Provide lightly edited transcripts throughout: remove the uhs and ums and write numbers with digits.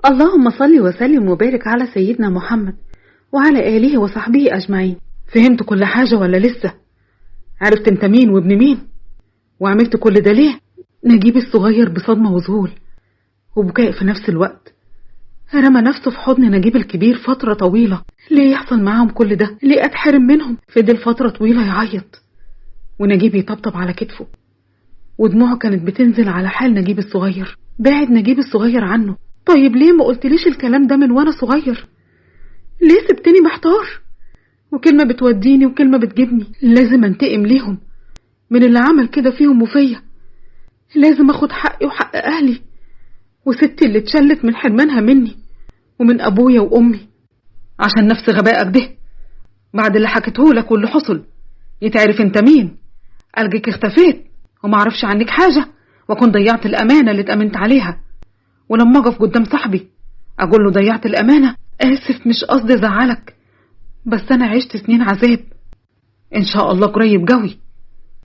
اللهم صل وسلم وبارك على سيدنا محمد وعلى آله وصحبه أجمعين. فهمت كل حاجة ولا لسه؟ عرفت انت مين وابن مين وعملت كل ده ليه؟ نجيب الصغير بصدمة وذهول وبكاء في نفس الوقت رمى نفسه في حضن نجيب الكبير فترة طويلة. ليه يحصل معاهم كل ده؟ ليه أتحرم منهم؟ فضل فترة طويلة يعيط ونجيب يطبطب على كتفه، ودموعه كانت بتنزل على حال نجيب الصغير. بعد نجيب الصغير عنه. طيب ليه ما قلتليش الكلام ده من وانا صغير؟ ليه سبتني محتار؟ وكلمة بتوديني وكلمة بتجيبني. لازم انتقم ليهم من اللي عمل كده فيهم وفيا. لازم اخد حقي وحق اهلي وستي اللي اتشلت من حرمانها مني ومن ابويا وامي. عشان نفس غبائك ده بعد اللي حكيتهولك واللي حصل يتعرف انت مين. ألجك اختفيت ومعرفش عنك حاجة، واكون ضيعت الامانة اللي اتأمنت عليها. ولما اقف قدام صاحبي اقول له ضيعت الامانة، اسف مش قصدي ازعلك، بس انا عشت سنين عذاب. ان شاء الله قريب قوي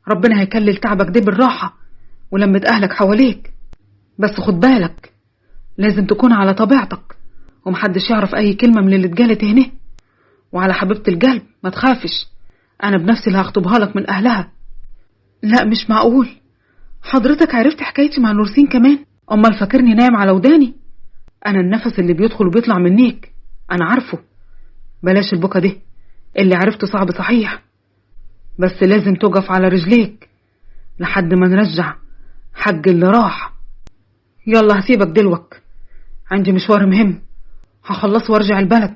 ربنا هيكلل تعبك ده بالراحة ولمة اهلك حواليك. بس خد بالك لازم تكون على طبيعتك ومحدش يعرف اي كلمة من اللي اتقالت هنا. وعلى حبيبة القلب ما تخافش، انا بنفسي اللي هخطبها لك من اهلها. لا مش معقول، حضرتك عرفت حكايتي مع نورسين كمان؟ امال فاكرني نايم على وداني؟ انا النفس اللي بيدخل وبيطلع منيك انا عارفه. بلاش البكا ده، اللي عرفته صعب صحيح، بس لازم تقف على رجليك لحد ما نرجع حق اللي راح. يلا هسيبك دلوك، عندي مشوار مهم هخلصه وارجع البلد.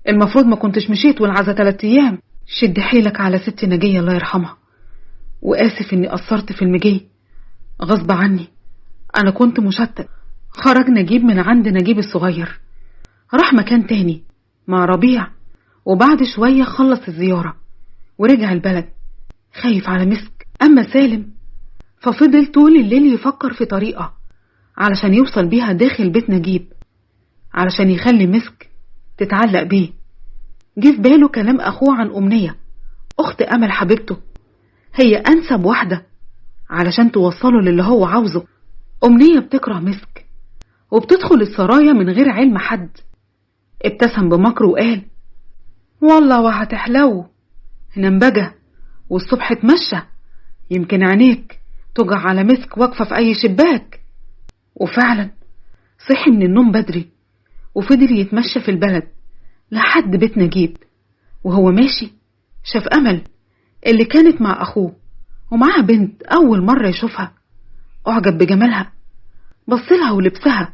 المفروض ما كنتش مشيت والعزة 3 ايام. شد حيلك على ست نجية الله يرحمها، وآسف اني قصرت في المجي غصب عني، انا كنت مشتت. خرج نجيب من عند نجيب الصغير، راح مكان تاني مع ربيع، وبعد شوية خلص الزيارة ورجع البلد خايف على مسك. أما سالم ففضل طول الليل يفكر في طريقة علشان يوصل بيها داخل بيت نجيب، علشان يخلي مسك تتعلق بيه. جه في باله كلام أخوه عن أمنية أخت أمل حبيبته، هي أنسب واحدة علشان توصله للي هو عاوزه. أمنية بتكره مسك وبتدخل السرايا من غير علم حد. ابتسم بمكر وقال والله وهتحلو نمبجة والصبح اتمشى، يمكن عينيك تقع على مسك واقفة في أي شباك. وفعلا صحي من النوم بدري وفضل يتمشى في البلد لحد بيت نجيب. وهو ماشي شاف أمل اللي كانت مع أخوه ومعها بنت أول مرة يشوفها. أعجب بجمالها، بصلها ولبسها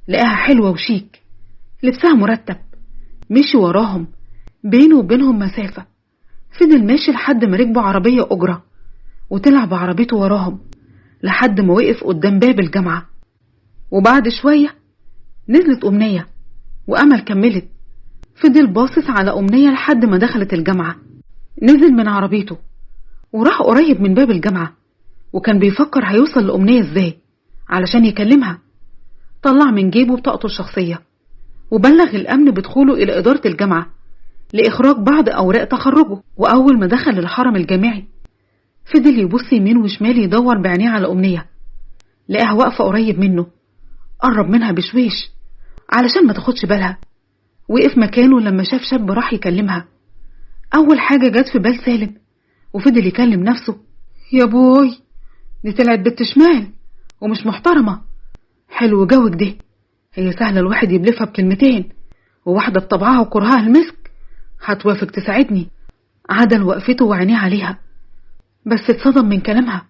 لقاها حلوة وشيك، لبسها مرتب. مشي وراهم، بينه وبينهم مسافة. فضل ماشي لحد ما ركبوا عربية أجرة وطلع بعربيته وراهم لحد ما وقف قدام باب الجامعة. وبعد شوية نزلت أمنية وأمل كملت. فضل باصص على أمنية لحد ما دخلت الجامعة. نزل من عربيته وراح قريب من باب الجامعة، وكان بيفكر هيوصل لأمنية ازاي علشان يكلمها. طلع من جيبه بطاقته الشخصية وبلغ الأمن بدخوله إلى إدارة الجامعة لإخراج بعض أوراق تخرجه. وأول ما دخل الحرم الجامعي فضل يبص يمين وشمال يدور بعينيه على أمنية، لقاها واقفة قريب منه. قرب منها بشويش علشان ما تاخدش بالها. وقف مكانه لما شاف شاب راح يكلمها. أول حاجة جت في بال سالم وفضل يكلم نفسه، يا بوي دي طلعت بنت شمال ومش محترمة. حلو جوك ده، هي سهلة الواحد يبلفها بكلمتين، وواحدة بطبعها وكرهها المسك هتوافق تساعدني. عدل وقفته وعينيه عليها، بس اتصدم من كلامها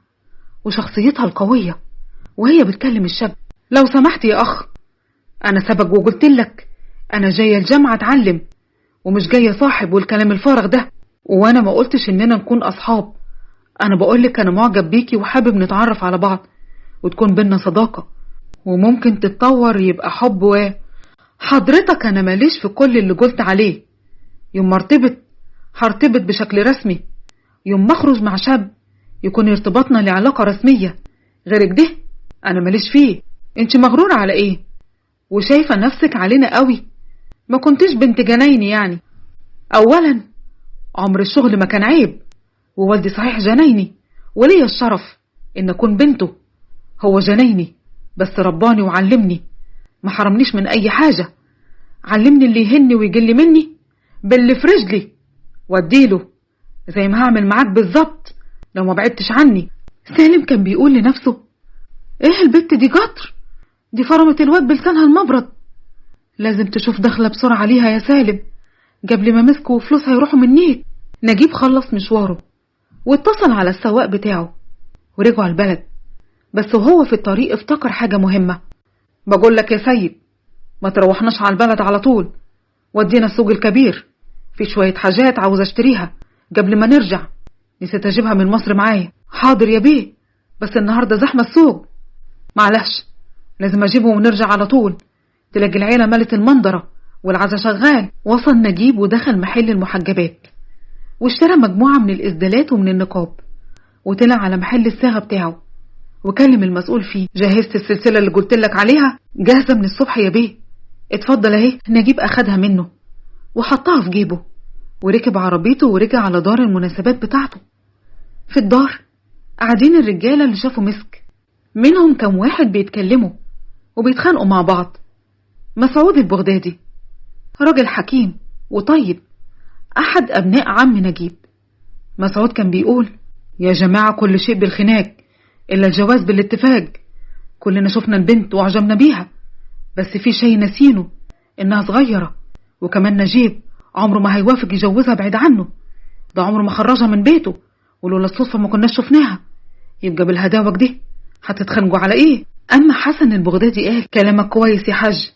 وشخصيتها القوية وهي بتكلم الشاب. لو سمحت يا أخ، أنا سبق وقلت لك أنا جاية الجامعة أتعلم ومش جاية صاحب والكلام الفارغ ده، وأنا ما قلتش إننا نكون أصحاب، أنا بقولك أنا معجب بيكي وحابب نتعرف على بعض وتكون بينا صداقة وممكن تتطور يبقى حب. و حضرتك أنا ماليش في كل اللي قلت عليه. يوم ما ارتبط هرتبط بشكل رسمي، يوم ما اخرج مع شاب يكون ارتباطنا لعلاقة رسمية، غير كده أنا ماليش فيه. انت مغرورة على ايه وشايفة نفسك علينا قوي؟ ما كنتش بنت جنايني يعني. أولا عمر الشغل ما كان عيب، ووالدي صحيح جنايني وليا الشرف إن أكون بنته، هو جنايني بس رباني وعلمني، ما حرمنيش من أي حاجة، علمني اللي يهني ويجل مني باللي في رجلي واديله، زي ما هعمل معاك بالظبط لو ما بعدتش عني. سالم كان بيقول لنفسه ايه البت دي قطر، دي فرمت الواد بلسانها المبرد، لازم تشوف دخلة بسرعة ليها يا سالم قبل ما مسكه وفلوسها يروحوا منيك. نجيب خلص مشواره واتصل على السواق بتاعه ورجعوا البلد، بس وهو في الطريق افتكر حاجة مهمة. بقول لك يا سيد ما تروحناش على البلد على طول، ودينا السوق الكبير، في شوية حاجات عاوز اشتريها قبل ما نرجع، نسيت اجيبها من مصر معايا. حاضر يا بيه، بس النهاردة زحمة السوق. معلش لازم اجيبه ونرجع على طول، تلاقي العيلة ملت المنظرة والعزا شغال. وصل نجيب ودخل محل المحجبات واشترى مجموعة من الإسدالات ومن النقاب، وطلع على محل الصاغة بتاعه وكلم المسؤول فيه. جهزت السلسلة اللي قلتلك عليها؟ جاهزة من الصبح يا بيه، اتفضل اهي. نجيب اخدها منه وحطها في جيبه وركب عربيته ورجع على دار المناسبات بتاعته. في الدار قاعدين الرجالة اللي شافوا مسك، منهم كم واحد بيتكلموا وبيتخانقوا مع بعض. مسعود البغدادي راجل حكيم وطيب، أحد أبناء عم نجيب. مسعود كان بيقول يا جماعة كل شيء بالخناق إلا الجواز بالاتفاق، كلنا شفنا البنت وعجبنا بيها، بس في شيء نسينه إنها صغيرة، وكمان نجيب عمره ما هيوافق يجوزها بعيد عنه، ده عمره ما خرجها من بيته، ولولا الصدفة ما كناش شفناها، يبقى بالهداوة دي هتتخانقوا على إيه؟ أما حسن البغدادي قال كلامك كويس يا حاج،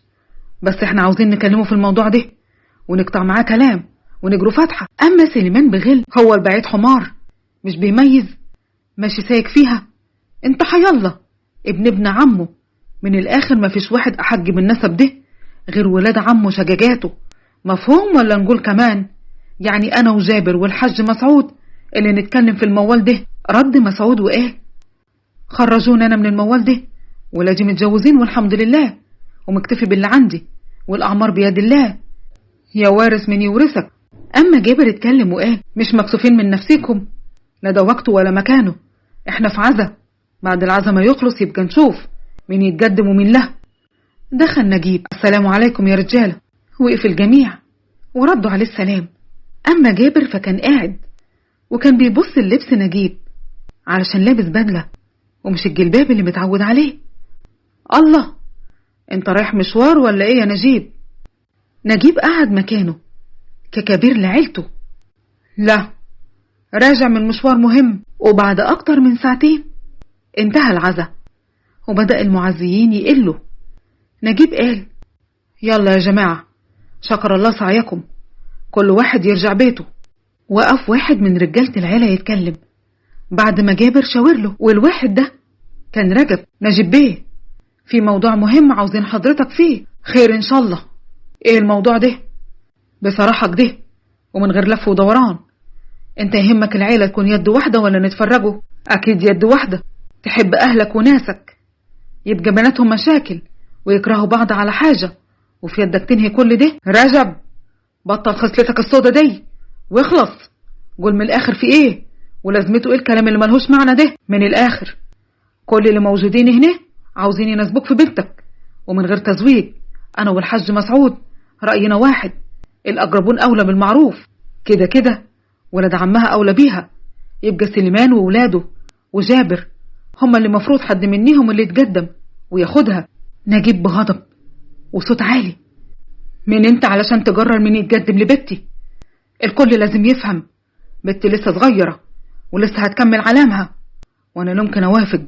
بس احنا عاوزين نكلمه في الموضوع ده ونقطع معاه كلام ونجرو فتحة. أما سليمان بغل، هو البعيد حمار مش بيميز، ماشي سايق فيها، انت حيالله ابن عمه، من الآخر ما فيش واحد أحج بالنسب ده غير ولاد عمه شجاجاته، مفهوم ولا نقول كمان؟ يعني أنا وجابر والحاج مسعود اللي نتكلم في الموال ده. رد مسعود وقال خرجونا أنا من الموال ده، ولادي متجوزين والحمد لله، ومكتفي باللي عندي، والأعمار بيد الله، يا وارث من يورثك. أما جابر اتكلم وقال مش مكسوفين من نفسيكم، لا ده وقته ولا مكانه، احنا في عزا، بعد العزا ما يخلص يبقى نشوف مين يتقدم ومين له. دخل نجيب، السلام عليكم يا رجالة. وقف الجميع وردوا عليه السلام. أما جابر فكان قاعد وكان بيبص اللبس نجيب علشان لابس بدلة ومش الجلباب اللي متعود عليه. الله، انت رايح مشوار ولا ايه يا نجيب؟ نجيب قعد مكانه ككبير لعيلته. لا، راجع من مشوار مهم. وبعد اكتر من ساعتين انتهى العزا وبدأ المعزيين يقلوا. نجيب قال يلا يا جماعة، شكر الله سعيكم، كل واحد يرجع بيته. وقف واحد من رجالة العيلة يتكلم بعد ما جابر شاور له، والواحد ده كان رجب. نجيب بيه، في موضوع مهم عاوزين حضرتك فيه. خير ان شاء الله، ايه الموضوع ده؟ بصراحة كده ومن غير لف ودوران، انت يهمك العيلة تكون يد واحدة ولا نتفرجوا؟ اكيد يد واحدة. تحب اهلك وناسك، يبقى بناتهم مشاكل ويكرهوا بعض على حاجة، وفي يدك تنهي كل ده. رجب بطل خصلتك السودا دي واخلص، قول من الاخر في ايه ولازمته ايه الكلام اللي ملهوش معنى ده؟ من الاخر كل اللي موجودين هنا عاوزين يناسبوك في بنتك ومن غير تزويج. انا والحاج مسعود رأينا واحد، الاقربون اولى بالمعروف، كده كده ولد عمها اولى بيها، يبقى سليمان وولاده وجابر هما اللي مفروض حد منيهم اللي يتقدم وياخدها. نجيب بغضب وصوت عالي، مين انت علشان تجرر مين يتقدم لبنتي؟ الكل لازم يفهم بنتي لسه صغيرة ولسه هتكمل علامها، وانا ممكن اوافق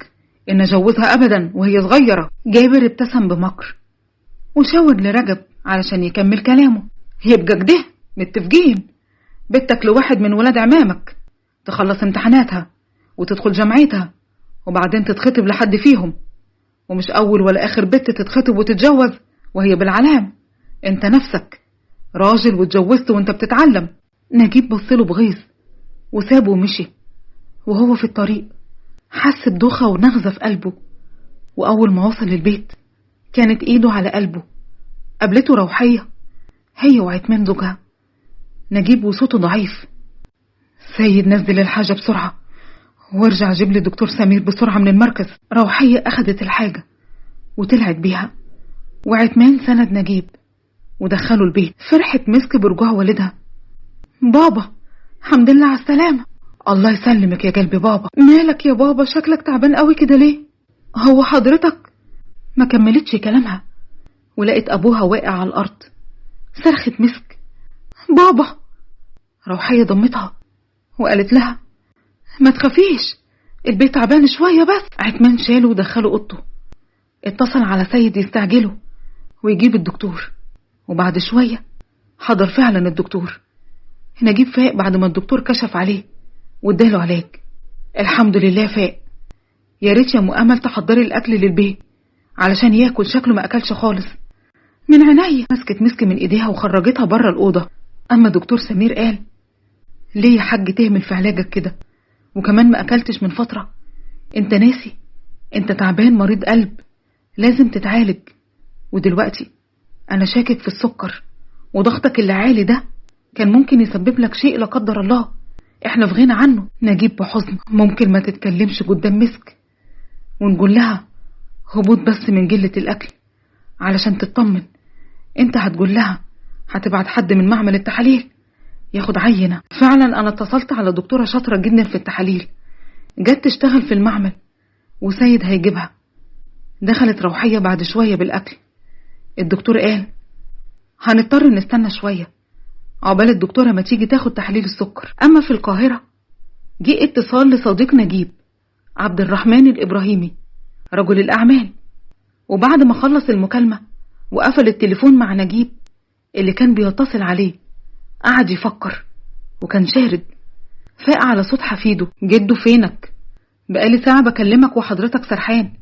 ان اجوزها ابدا وهي صغيرة. جابر ابتسم بمكر وشاور لرجب علشان يكمل كلامه. يبقى كده متفقين، بنتك لواحد من ولاد عمامك، تخلص امتحاناتها وتدخل جامعتها وبعدين تتخطب لحد فيهم، ومش اول ولا اخر بنت تتخطب وتتجوز وهي بالعلام. انت نفسك راجل واتجوزت وانت بتتعلم. نجيب بصله بغيظ وسابه ومشي. وهو في الطريق حس بدوخة ونغزة في قلبه، وأول ما وصل البيت كانت إيده على قلبه. قابلته روحية هي وعتمان زوجها. نجيب وصوته ضعيف، سيد نزل الحاجة بسرعة وارجع جيب لي الدكتور سمير بسرعة من المركز. روحية أخدت الحاجة وطلعت بيها وعثمان سند نجيب ودخلوا البيت. فرحت مسك برجوع والدها. بابا الحمد لله على السلامة. الله يسلمك يا قلبي بابا. مالك يا بابا، شكلك تعبان قوي كده ليه؟ هو حضرتك؟ ما كملتش كلامها ولقيت أبوها واقع على الأرض. صرخت مسك، بابا. روحية ضمتها وقالت لها ما تخافيش، البيت تعبان شوية بس. عثمان شاله ودخله أوضته، اتصل على سيد يستعجله ويجيب الدكتور، وبعد شوية حضر فعلا الدكتور. نجيب فاق بعد ما الدكتور كشف عليه واداله علاج. الحمد لله فاق. يا ريت يا ام امل تحضري الاكل للبيت علشان ياكل، شكله ما اكلش خالص. من عينيا. مسكت مسك من ايديها وخرجتها بره الاوضه. اما دكتور سمير قال ليه يا حاج تهمل في علاجك كده، وكمان ما اكلتش من فتره؟ انت ناسي انت تعبان، مريض قلب، لازم تتعالج، ودلوقتي انا شاكك في السكر وضغطك اللي عالي ده كان ممكن يسبب لك شيء لا قدر الله، احنا في غنى عنه. نجيب بحزن، ممكن ما تتكلمش قدام مسك ونقول لها هبوط بس من قلة الاكل علشان تطمن. انت هتقول لها هتبعت حد من معمل التحاليل ياخد عينة. فعلا انا اتصلت على دكتورة شاطرة جدا في التحاليل، جت تشتغل في المعمل وسيد هيجيبها. دخلت روحية بعد شوية بالاكل. الدكتور قال هنضطر نستنى شوية عقبال الدكتورة ما تيجي تاخد تحليل السكر. أما في القاهرة جه اتصال لصديق نجيب عبد الرحمن الإبراهيمي رجل الأعمال، وبعد ما خلص المكالمة وقفل التليفون مع نجيب اللي كان بيتصل عليه قعد يفكر وكان شارد. فاق على صوت حفيده، جده فينك؟ بقالي ساعة بكلمك وحضرتك سرحان،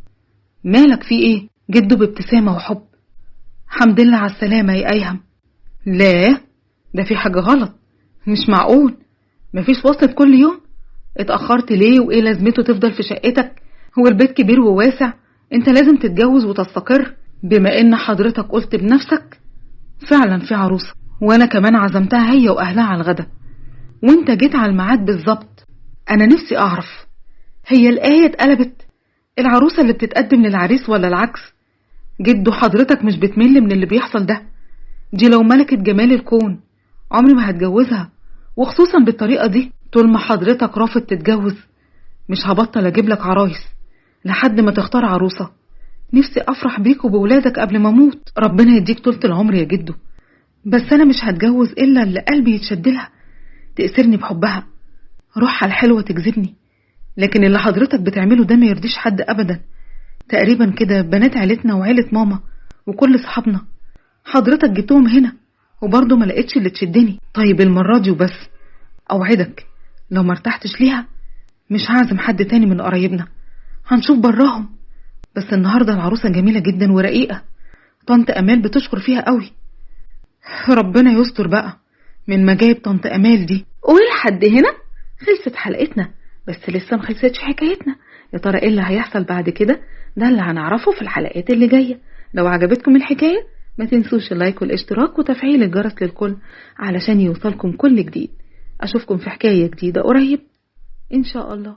مالك في ايه؟ جده بابتسامة وحب، الحمد لله على السلامة يا أيهم. لا ده في حاجة غلط، مش معقول، مفيش وصلة كل يوم، اتأخرت ليه وايه لازمته تفضل في شقتك؟ هو البيت كبير وواسع، انت لازم تتجوز وتستقر. بما ان حضرتك قلت بنفسك فعلا في عروسة، وانا كمان عزمتها هي واهلها على الغدا، وانت جيت على الميعاد بالظبط. انا نفسي اعرف هي الآية اتقلبت، العروسة اللي بتتقدم للعريس ولا العكس؟ جدو حضرتك مش بتمل من اللي بيحصل ده؟ دي لو ملكة جمال الكون عمري ما هتجوزها، وخصوصا بالطريقة دي. طول ما حضرتك رافض تتجوز مش هبطل اجيب لك عرايس لحد ما تختار عروسة. نفسي افرح بيك وبولادك قبل ما اموت. ربنا يديك طولة العمر يا جدو، بس انا مش هتجوز الا اللي قلبي يتشدلها، تأسرني بحبها، روحها الحلوة تجذبني. لكن اللي حضرتك بتعمله ده ما يرضيش حد ابدا. تقريبا كده بنات عيلتنا وعيلة ماما وكل صحابنا حضرتك جبتهم هنا وبرضه ما لقيتش اللي تشدني. طيب المرة دي وبس، اوعدك لو ما ارتحتش ليها مش هعزم حد تاني من قرايبنا، هنشوف براهم. بس النهاردة العروسة جميلة جدا ورقيقة، طنط امال بتشكر فيها قوي. ربنا يستر بقى من مجايب طنط امال دي. ولحد هنا خلصت حلقتنا، بس لسه ما خلصتش حكايتنا. يا ترى ايه اللي هيحصل بعد كده؟ ده اللي هنعرفه في الحلقات اللي جاية. لو عجبتكم الحكاية ما تنسوش اللايك والاشتراك وتفعيل الجرس للكل علشان يوصلكم كل جديد. أشوفكم في حكاية جديدة قريب إن شاء الله.